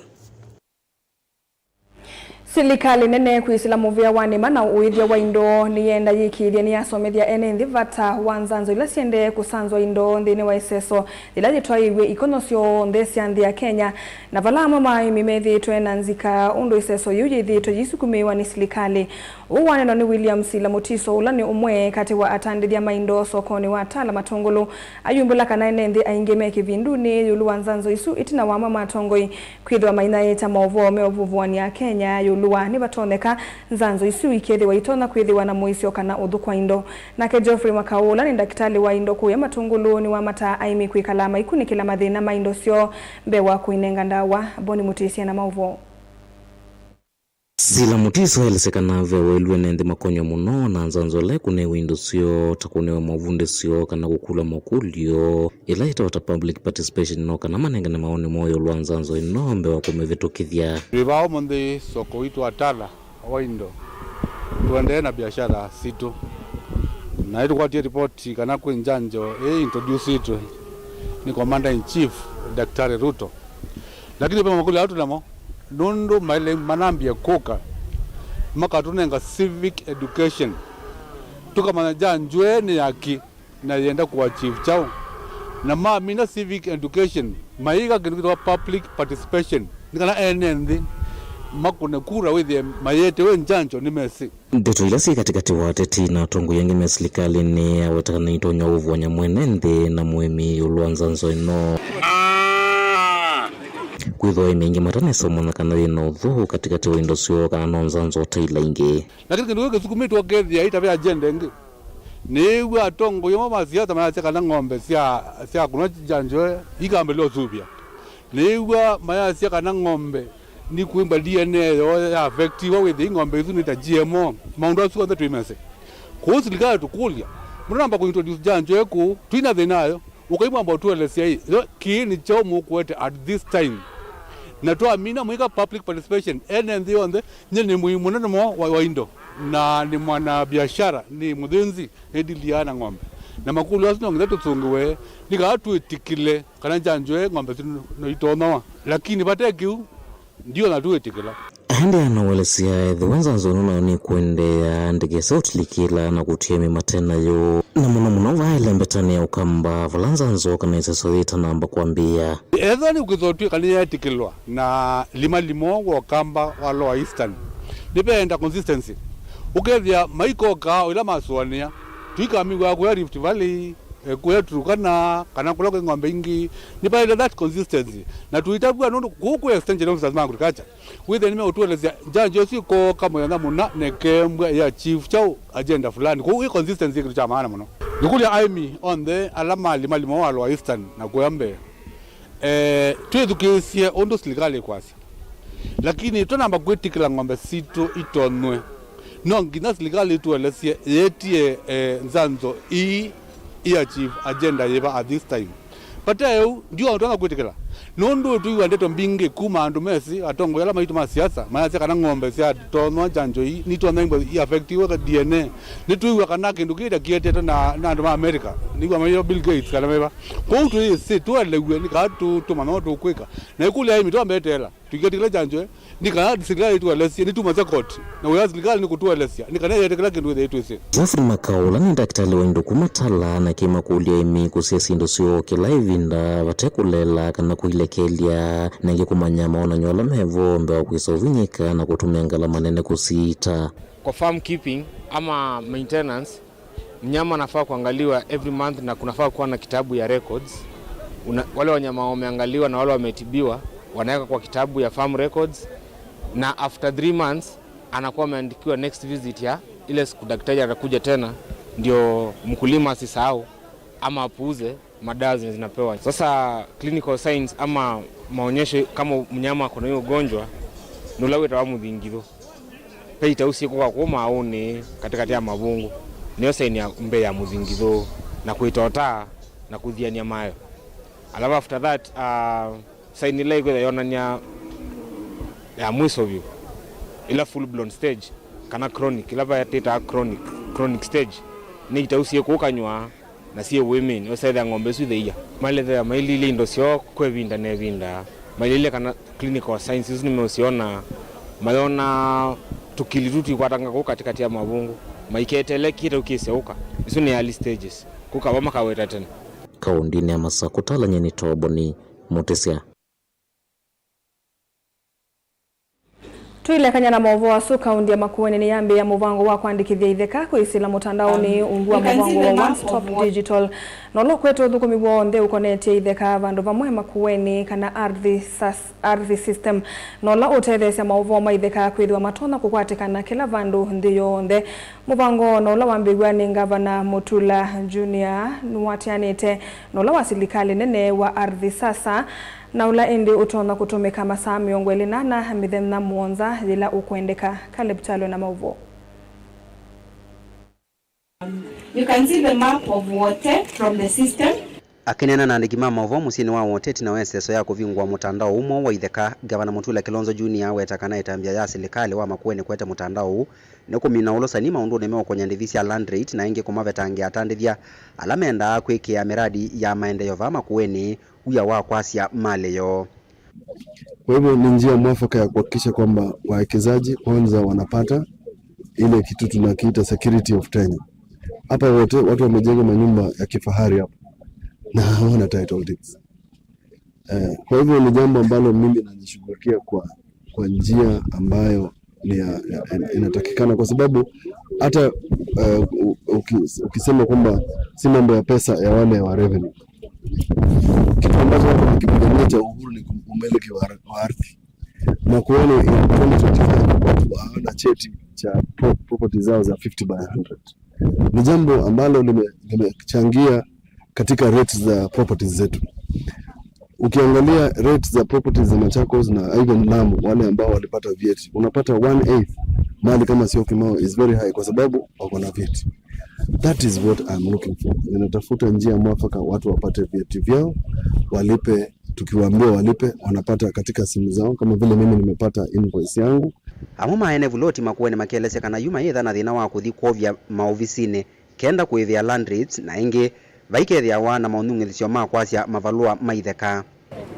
Silikalĩ nene kwĩsĩla mũvĩa wa nĩma na ũĩthya wa indo nĩyenda yĩkĩĩthye nĩyasomethya ene nthĩ vata wa nzanzo ila syendee kũsanzwa indo nthĩnĩ wa ĩseso yĩla yĩtwaĩĩw'e ikonyo syonthe sya nthĩ ya Kenya, na vala amwe ma aĩmi methĩĩtwe na nzika ũndũ ĩseso yĩu yĩthĩĩtwe yĩisukumĩĩwa nĩ silikalĩ. Ũu wanenwa nĩ William Sila Mutiso, ũla nĩ ũmwe katĩ wa atandĩthya ma indo sokonĩ wa Tala Matũngũlũ, ayumbũla kana ene nthĩ aingĩ me kĩvindunĩ ĩũlũ wa nzanzo isu ĩtina wa amwe ma atongoi kwĩthĩwa mainyaĩĩkya maũvoo meũvũvũanĩa Akenya ĩũlũ wa nĩvatonyeka nzanzo isu ikethĩwa itonya kwĩthĩwa na mũisyo kana ũthũkwa indo. Nake Geoffrey Makau, ũla nĩ ndakĩtalĩ wa indo kũya Matũngũlũ, nĩwamataa aĩmi kwĩkala maikunĩkĩla mathĩna ma indo syoo mbee wa kũinenga ndawa. Boni Mũtĩsya na maũvoo. Sila Mutiso aelesya kana ve waĩlu ene nthĩ makonywa mũno na nzanzo ĩla ĩkũnĩwe indo syoo, ta kũnĩwa mavundĩsyo kana kũkũlw'a makũlyo, ĩla ĩtawa ta public participation, no kana manengane mawoni moo ĩũlũ wa nzanzo ĩno mbee wa kũmĩvĩtũkĩthya. Twĩ vaa ũmũnthĩ soko witũ wa Tala wa indo. Tũendee na biashara sitũ. Na nĩtũkwatie ripoti kana kwĩ njanjo ĩ introduceĩtwe nĩ Commander in Chief, Daktari Ruto. Lakini ve makũlyo ala twĩ namo, nũndũ maĩle manambie kũka, makatũnenga civic education. Tũkamanya njanjo ĩ nĩ ya kĩ, na yĩenda kũachieve kyaũ. Na mamina civic education, mayĩka kĩndũ kĩtawa public participation, nĩ kana ene nthĩ makũne kura wĩthĩe mayetewe njanjo nĩmesĩ. Ndeto ila syĩ katĩkatĩ wa ateti na atongoi angĩ me silikalĩnĩ aweta kana nĩitonya ũvũany'a mwene nthĩ na mũĩmi ĩũlũ wa nzanzo ĩno. Kwĩthwa aĩmi aingĩ matanesa ũmanya kana yĩ na ũthũ katĩkatĩ wa indo syoo kana no nzanzo ta ila ingĩ. Lakini kĩndũ kĩu kĩsukumĩtwe ũkethĩa ĩtavya agenda ĩngĩ. Nĩĩw'a atongoi amwe ma siasa mayasya kana ng'ombe sya, sya kũnwa njanjo ĩkambĩlĩla ũsuvĩa. Nĩĩw'a mayasya kana ng'ombe nĩkwĩmba D N A yoo ya affectiwa wĩthĩe ng'ombe isu nĩ ta G M O. Maũndũ asu onthe twĩmese. Kwoou silikalĩ tũkũlya, mũtanamba kũintroduce njanjo ĩ kũũ, twĩna thĩna nayo. Ũkai mwamba ũtũelesya ĩ, yo kĩĩ nĩ kyaũ mũkũete at this time? Na twamina mwĩka public participation, ene nthĩ yonthe, nyie nĩ mũĩmi mũnene mũno wa, wa indo, na nĩ mwana biashara, nĩ mũthĩnzi, nĩndiliaa na ng'ombe. Na makũlyo asu no nginya tũsũngĩwe, nĩ kana twĩtĩkĩle kana njanjo ĩ ng'ombe sitũ no itonyawa. Lakini vate kĩu, ndiona twĩtĩkĩla. Aendeea na ũelesya ethĩwa nzanzo ĩno nayo nĩkũendeea, ndĩkese ũtilikĩla na kũtia aĩmi mate nayo. Na mũno mũno vaelembetani ya Ũkamba, vala nzanzo kana ĩseso yĩtanamba kwambĩĩa. Ethĩwa nĩkwĩthwa twĩka nĩyeetĩkĩlwa na lima limo wa Ũkamba wa Lower Eastern, nĩveenda consistency. Ũkethĩa maikoka o ĩla masũanĩa, tũikamĩw'a kũya Rift Valley, eh, kũya Turkana, kana kũla kwĩ ng'ombe ingĩ, nĩvaĩle that consistency. Na tũitavw'a nũndũ kũu kwĩ extension officers ma agriculture. Wĩthĩe nĩmeũtũelesya njanjo ĩsu ĩkooka mũthenya mũna na ĩkembwa ya chief kyaũ agenda fulani. Kwoou ĩ consistency ĩ kĩndũ kya maana mũno. Nĩkũlya aĩmi onthe ala malima lima wa Lower Eastern na kũya mbee, eh, twĩthukĩĩsye ũndũ silikalĩ ĩkwasya. Lakini tũnamba kwĩtĩkĩla ng'ombe sitũ itonywe, no nginya silikalĩ ĩtũelesye yĩetie, eh, nzanzo ii ia chief agenda yĩva at this time. Vate ũu, ndiona twana kwĩtĩkĩla. Nũndũ twĩw'a ndeto mbingĩ kuma andũ mesĩ, atongoi ala maitũ ma siasa, mayasya kana ng'ombe syatonywa njanjo ii, nitonya imbwa iaffectiwe D N A. Nĩtwĩw'a kana kĩndũ kĩĩ ta kĩetetwe na, na andũ ma America. Nĩw'a mayo Bill Gates kana meva. Kwoou twĩsĩ, tũelew'e, nĩ kaa tũ-, tũmanya ũndũ tũkwĩka. Na ĩkũlya aĩmi twambeteela. Ĩkĩtĩkĩla kyanjo, nĩ kana silikalĩ ĩtũelesye, nĩtumasya koti. Na wĩa wa silikalĩ nĩ kũtũelesya, nĩ kana yĩete kĩla kĩndũ ĩthĩe ĩtwĩsĩ. Jeffrey Makaũ ũla nĩ ndakĩtalĩ wa andũ kuma Tala na kĩmakũlya aĩmi kũsyaĩĩsya indo syoo kĩla ĩvinda vate kũleela kana kũilekelya, na ĩngĩ kũmanya mawonany'o ala me vo mbee wa kwĩsa ũvinyĩka na kũtũmĩa ngalama nene kũsiita. Kwa farm keeping ama maintenance, mnyama anafaa kuangaliwa every month na kunafaa kuwa na kitabu ya records. Una, wale wanyama wameangaliwa na wale wametibiwa wanaweka kwa kitabu ya farm records, na after three months anakuwa ameandikiwa next visit ya ile siku daktari atakuja tena, ndio mkulima asisahau ama apuuze madawa zenye zinapewa. Sasa clinical signs ama maonyesho kama mnyama ako na hiyo ugonjwa, nĩ ũla wĩtawa mũthingithũ. Ve itau syĩkũka kũu maaũnĩ katikati ya mavungu, nĩyo saini ya mbee ya mũthingithũ, na kwĩtota na kũthiania mayo. Alafu after that, uh, saini ĩla ĩkwĩtha yonany'a ya mwiso vyũ, ĩla full blown stage, kana chronic, ĩla vatĩtaa chronic, chronic stage, nĩ itau syĩkũkanywa na syĩ wĩmĩnĩ, ũsethĩa ng'ombe isu itheia. Malethea maililye indo syoo kwa ĩvinda na ĩvinda, maililye kana clinical signs isu nĩmeũsyona, mayona tũkili tu tũikwatanga kũu katikati ya mavungu, maiketeele kĩtau kĩseũka. Isu nĩ early stages, kũu kava makaweta tene. Kaũndĩnĩ ya Masakũ, Talanyeni Toboni Mũtĩsya. Tũilekany'a na maũvoo asu, kaũndĩ ya Makueni nĩyambĩĩa mũvango wa kũandĩkĩthya itheka kwĩsĩla mũtandaonĩ ungu wa mũvango wa One Stop Digital, na ũla ũkwete ũthũkũmi w'onthe ũkonetye itheka vandũ vamwe Makueni kana Ardhi Sys-, Ardhi System, na ũla ũtetheesya maũvoo ma itheka kwĩthĩwa matonya kũkwatĩkana kĩla vandũ nthĩ yonthe. Mũvango na ũla wambĩĩw'a nĩ Ngavana Mutula Junior nĩwatĩanĩte na ũla wa silikalĩ nene wa Ardhi Sasa, na ũla ĩndĩ ũtonya kũtũmĩka masaa mĩongo ĩlĩ na ana mĩthenya mũonza yĩla ũkwendeka. Caleb Kyalo na maũvoo. You can see the map of Wote from the system. Akĩneena na andĩki ma maũvoo mũsyĩnĩ wa Wote ĩtina wa ĩseso ya kũvingũa mũtandao ũũ mweũ wa itheka, Ngavana Mutula Kilonzo Junior aweta kana ĩtambya ya silikalĩ wa Makueni kũete mũtandao ũũ nĩ kũmina ũlũsani maũndũnĩ meũkony'a ndĩvi sya land rate, na ĩngĩ kũmavetangĩa atandĩthya ala mendaa kwĩkĩĩa mĩradi ya maendeeo vaa Makueni wia wa kwasya malĩ yoo. Kwa hivyo ni njia mwafaka ya kuhakikisha kwamba wawekezaji kwanza wanapata ile kitu tunakiita security of tenure. Hapa Wote watu wamejenga manyumba ya kifahari hapa na hawana title deeds. Eh, kwa hivyo ni jambo ambalo mimi nalishughulikia kwa, kwa njia ambayo ni ya, ya, inatakikana, kwa sababu hata, eh, u-, uki-, ukisema kwamba si mambo ya pesa ya wale wa revenue, kitu ambacho watu wamekipigania cha uhuru ni umiliki wa, wa ardhi. Makueni in twenty twenty-five watu hawana cheti cha pro-, property zao za fifty by hundred. Ni jambo ambalo lime-, limechangia katika rates za properties zetu. Ukiangalia rates za properties za Machakos na even Lamu, wale ambao walipata vyeti, unapata one eighth mahali kama Syokimau is very high kwa sababu wako na vyeti. That is what I'm looking for. Ninatafuta njia mwafaka watu wapate vyeti vyao, walipe, tukiwaambia walipe, wanapata katika simu zao, kama vile mimi nimepata invoice yangu. Amwe ma ene vuloti Makueni makelesya kana yu mayĩtha na thĩna wa kũthi kwovya maovisinĩ kenda kũĩvĩa land rates, na ĩngĩ vaikethĩawa na maũnyung'ĩthĩsyo ma kwasya mavalũa ma itheka.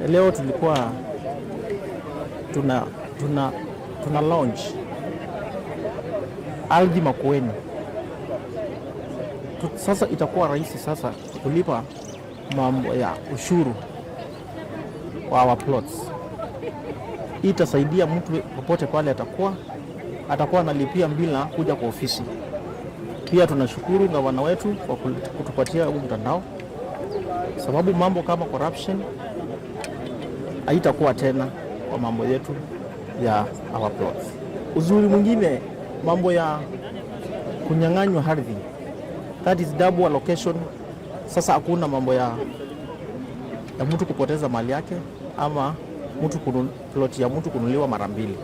Leo tulikuwa tuna, tuna, tuna launch ardhi Makueni. Tu-, sasa itakuwa rahisi sasa kulipa mambo ya ushuru wa our plots. Hii itasaidia mtu popote pale atakuwa, atakuwa analipia bila kuja kwa ofisi. Pia tunashukuru gavana wetu kwa kul-, kutupatia huu mtandao, sababu mambo kama corruption haitakuwa tena kwa mambo yetu ya our plots. Uzuri mwingine, mambo ya kunyang'anywa ardhi, that is double allocation. Sasa hakuna mambo ya, ya mtu kupoteza mali yake ama mtu kunu-, plot ya mtu kununuliwa mara mbili.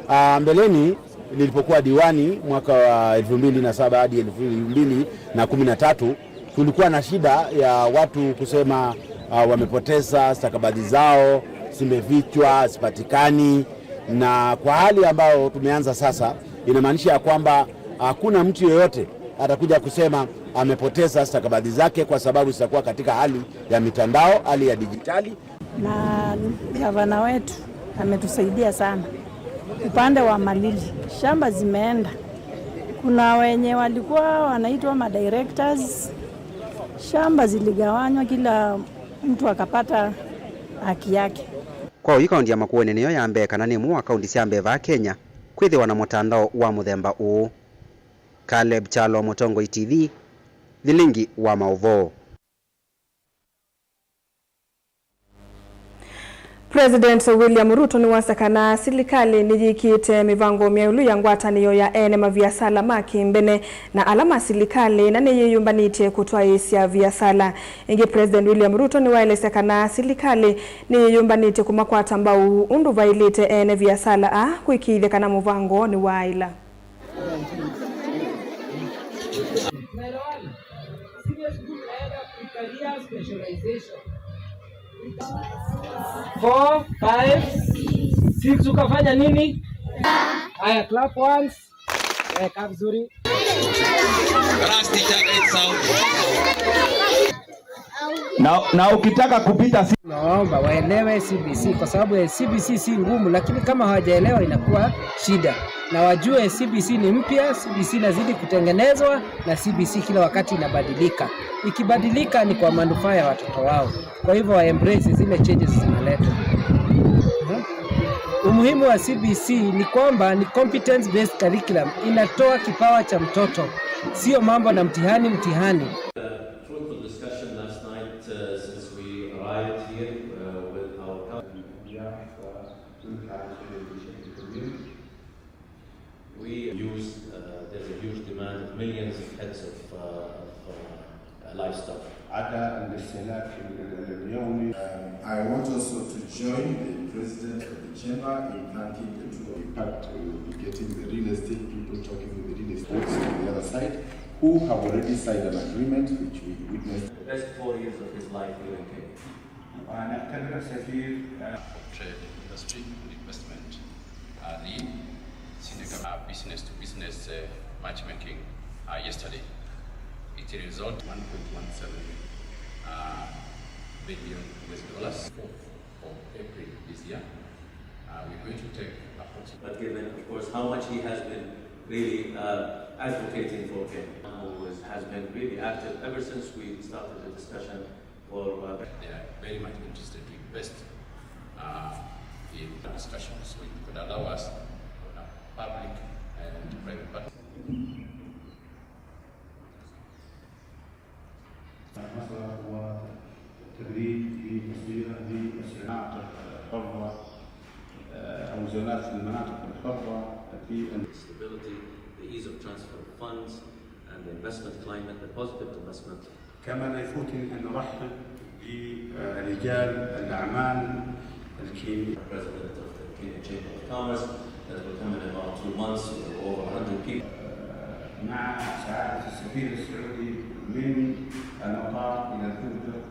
Ah, mbeleni nilipokuwa diwani mwaka wa elfu mbili na saba hadi elfu mbili na kumi na tatu, tulikuwa na shida ya watu kusema, ah, wamepoteza stakabadhi zao, zimefichwa, hazipatikani. Na kwa hali ambayo tumeanza sasa, inamaanisha ya kwamba hakuna mtu yeyote atakuja kusema amepoteza stakabadhi zake, kwa sababu zitakuwa katika hali ya mitandao, hali ya dijitali. Na gavana wetu Ametusaidia sana upande wa malili, shamba zimeenda. Kuna wenye walikuwa wanaitwa madirectors, shamba ziligawanywa, kila mtu akapata haki yake. Kwa ũu, kaunti ya Makueni nĩyo ya mbee kana nĩ ĩmwe wa kaunti sya mbee vaa Kenya kwĩthĩwa na mũtandao wa mũthemba ũũ. Caleb Kyalo, Mũtongoi T V, Vilingi wa Maũvoo. President William Ruto nĩwasya kana silikalĩ nĩyĩkĩte mĩvango myeũlu ya ngwatanĩo ya ene maviasala ma kĩmbene na ala ma silikalĩ, na nĩyĩyũmbanĩtye kũtwaĩĩsya viasala. Ĩngĩ, President William Ruto nĩwaelesya kana silikalĩ nĩyĩyũmbanĩtye kũmakwata mbau ũndũ vaĩlĩte ene viasala aa kũĩkĩĩthya kana mũvango nĩwaaĩla. Four, five, six, ukafanya nini? Haya, clap once. Eh, kaa vizuri. Na, na ukitaka kupita si- Naomba waelewe C B C kwa sababu C B C si ngumu, lakini kama hawajaelewa inakuwa shida. Na wajue C B C ni mpya, C B C inazidi kutengenezwa na C B C kila wakati inabadilika. Ikibadilika ni kwa manufaa ya watoto wao. Kwa hivyo wa embrace zile changes zinaletwa. Mhm. Umuhimu wa C B C ni kwamba ni competence based curriculum, inatoa kipawa cha mtoto, sio mambo na mtihani, mtihani. Fruitful discussion last night, uh, since we arrived here, uh, with our co- We use, uh, there's a huge demand of millions of heads of, uh, of, uh, uh, livestock. عدا الاستهلاك ال-، ال-، اليومي. Um, I want also to join the president of the chamber in thanking the two of you. In fact, we will be getting the real estate people talking with the real estate folks on the other side who have already signed an agreement which we witnessed. The best four years of his life here in Kenya. ونعتبر سفير. Of trade, industry and investment, uh, the senior com-, uh, business to business, uh, matchmaking, uh, yesterday. It resulted one point one seven, uh, billion U S dollars. Fourth of April this year, uh, we're going to take a forty. But given, of course, how much he has been really, uh, advocating for Kenya, who was, has been really active ever since we started the discussion. They are very much interested to invest, uh, in discussions which could allow us on a public and private partnership. مسألة وتدريب للتصوير للمناطق الحرة، آه، أو زيارات المناطق الحرة في ال- Stability, the ease of transfer of funds, and the investment climate, the positive investment. كما لا يفوتني أن أرحب برجال الأعمال الكينيين. President of the Kenya Chamber of Commerce, that will come in about two months, with over a hundred people. مع سعادة السفير السعودي من المطار إلى الفندق،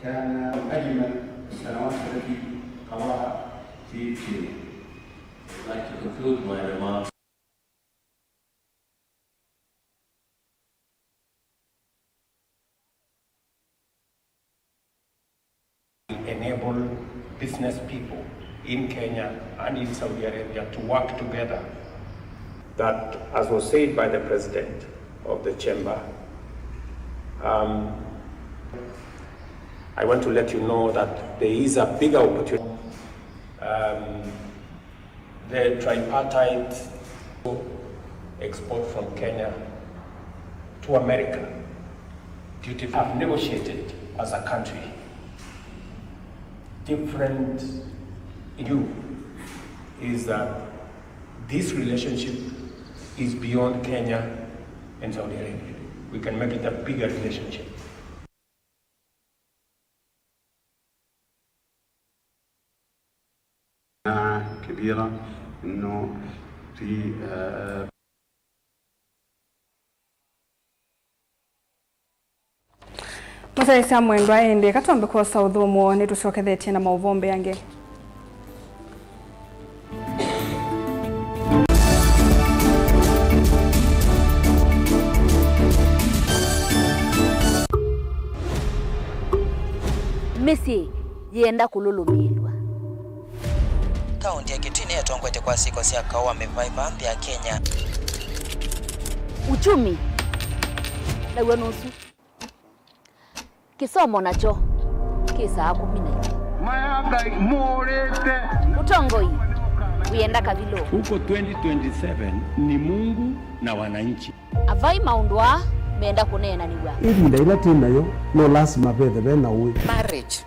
كان أجمل السنوات التي قضاها في كينيا. I'd like to conclude my remarks. Enable business people in Kenya and in Saudi Arabia to work together. That, as was said by the president of the chamber, um, I want to let you know that there is a bigger opportunity. Um, The tripartite export from Kenya to America, duty have negotiated as a country. Different view is that this relationship is beyond Kenya and Saudi Arabia. We can make it a bigger relationship. كبيرة إنه في، آه، Mũsyaĩĩsya mwendwa, ĩndĩ eka twambe kwosa ũthũmũo, nĩtũsyokethetye na maũvoo mbeange. Mĩsyĩ yĩenda kũlũlũmĩĩlw'a. Kaunti ya Kitui nĩyo ĩtongoetye kwa syĩko sya kaũ wa mĩvaĩva nthĩ ya Kenya. Uchumi naw'o nũsu. Kĩsomo nakyo kĩ saa kũmi na imwe. Maya Ngai mũũrĩte. Ũtongoi wĩenda kavilũ. Huko twenty twenty-seven ni Mungu na wananchi. Avai maũndũ aa menda kũneenanĩw'a. Ĩvinda yĩla twĩ nayo, no lasima vethe ve na ũĩ. Marriage,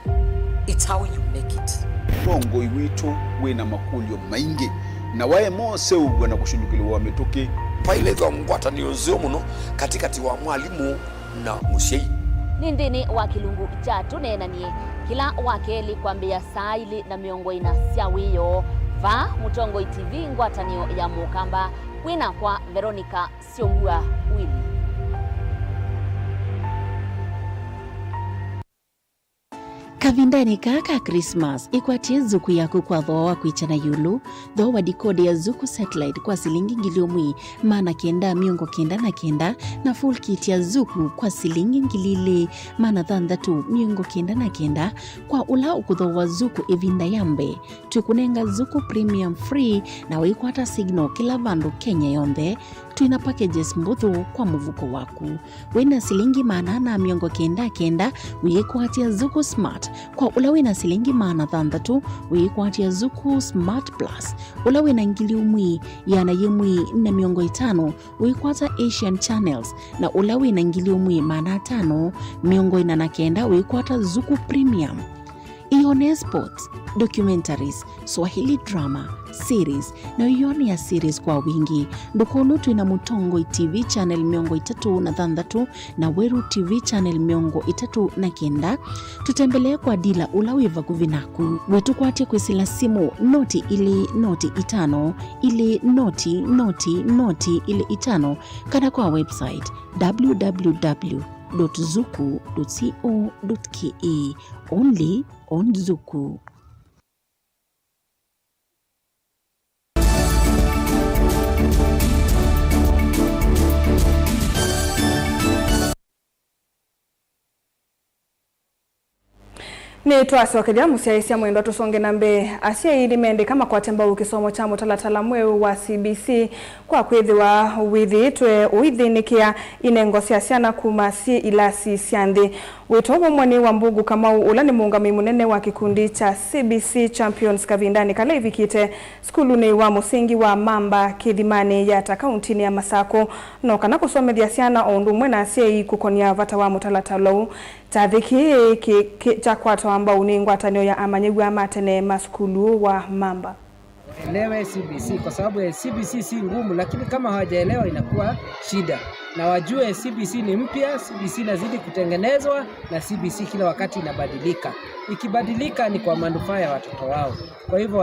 it's how you make it. Ũtongoi witũ wĩ na makũlyo maingĩ, na waema ũseũvw'a na kũshũlũkĩlĩw'a mĩtũkĩ. Vailethwa ngwatanĩo nzeo mũno katĩkatĩ wa mwalimũ na mũsyai. Nĩ nthĩnĩ wa kĩlungu kya Tũneenanie, kĩla wa kelĩ kwambĩĩa saa ilĩ na mĩongo ĩna sya wĩoo, vaa Mũtongoi T V, ngwatanĩo ya Mũkamba, kwĩ nakwa Veronica Syombua Willy. Kavindanĩ kaa ka Christmas, ĩkwatye zuku yaku kwa thooa wa kwĩkya na ĩũlũ. Thooa dikodi ya Zuku Satellite kwa silingi ngili ũmwe maana kenda mĩongo kenda na kenda, na full kit ya Zuku kwa silingi ngili ilĩ maana thanthatũ mĩongo kenda na kenda. Kwa ũla ũkũthooa Zuku ĩvinda ya mbee, twĩkũnenga Zuku Premium free na wĩkwata signal kĩla vandũ Kenya yonthe. Twĩ na packages mbũthũ kwa mũvuko waku. Wĩ na silingi maana ana mĩongo kenda kenda, wĩĩkwatya Zuku Smart. Kwa ũla wĩ na silingi maana thanthatũ, wĩĩkwatya Zuku Smart Plus. Ũla wĩ na ngili ũmwe ĩana yĩmwe na mĩongo ĩtano, wĩĩkwata Asian Channels, na ũla wĩ na ngili ũmwe maana atano mĩongo ĩna na kenda, wĩĩkwata Zuku Premium. Ĩyonee sports, documentaries, Swahili drama, series, na ĩyonea series kwa wingĩ. Ndũkũlwe twĩ na Mũtongoi T V channel mĩongo ĩtatũ na thanthatũ na Weru T V channel mĩongo ĩtatũ na kenda. Tũtembelee kwa dila ũla wĩ vakuvĩ naku. Wĩtũkwatye kwĩsĩla simũ noti ilĩ noti itano, ilĩ noti noti noti ilĩ itano, kana kwa website w w w dot zuku dot co dot k e. Only on Zuku. Nĩtwasokethya mũsyaĩĩsya mwendwa tũsonge na mbee. Asyai nĩmendĩka makwate mbau kĩsomo kya mũtalatala mweũ wa C B C kwa kwĩthĩwa wĩthĩĩtwe ũithĩnĩkĩa inengo sya syana kuma syĩ ilasi sya nthĩ. Wĩto vamwe nĩ wa Mbungu Kamau, ũla nĩ mũũngamĩi mũnene wa kĩkundi kya C B C Champions kavindanĩ kala ĩvikĩte sukulunĩ wa mũsingi wa Mamba Kĩthimanĩ Yata, kauntinĩ ya Masakũ, no kana kũsomethya syana o ũndũ ũmwe na asyai kũkonya vata wa mũtalatala ũũ. Kyathĩ kĩĩ kĩ, kĩ, kyakwatwa mbau nĩ ngwatanĩo ya amanyĩw'a ma tene ma sukulu wa Mamba. Waelewe C B C, kwa sababu C B C si ngumu, lakini kama hawajaelewa inakuwa shida. Na wajue C B C ni mpya, C B C inazidi kutengenezwa, na C B C kila wakati inabadilika. Ikibadilika ni kwa manufaa ya watoto wao. Kwa hivyo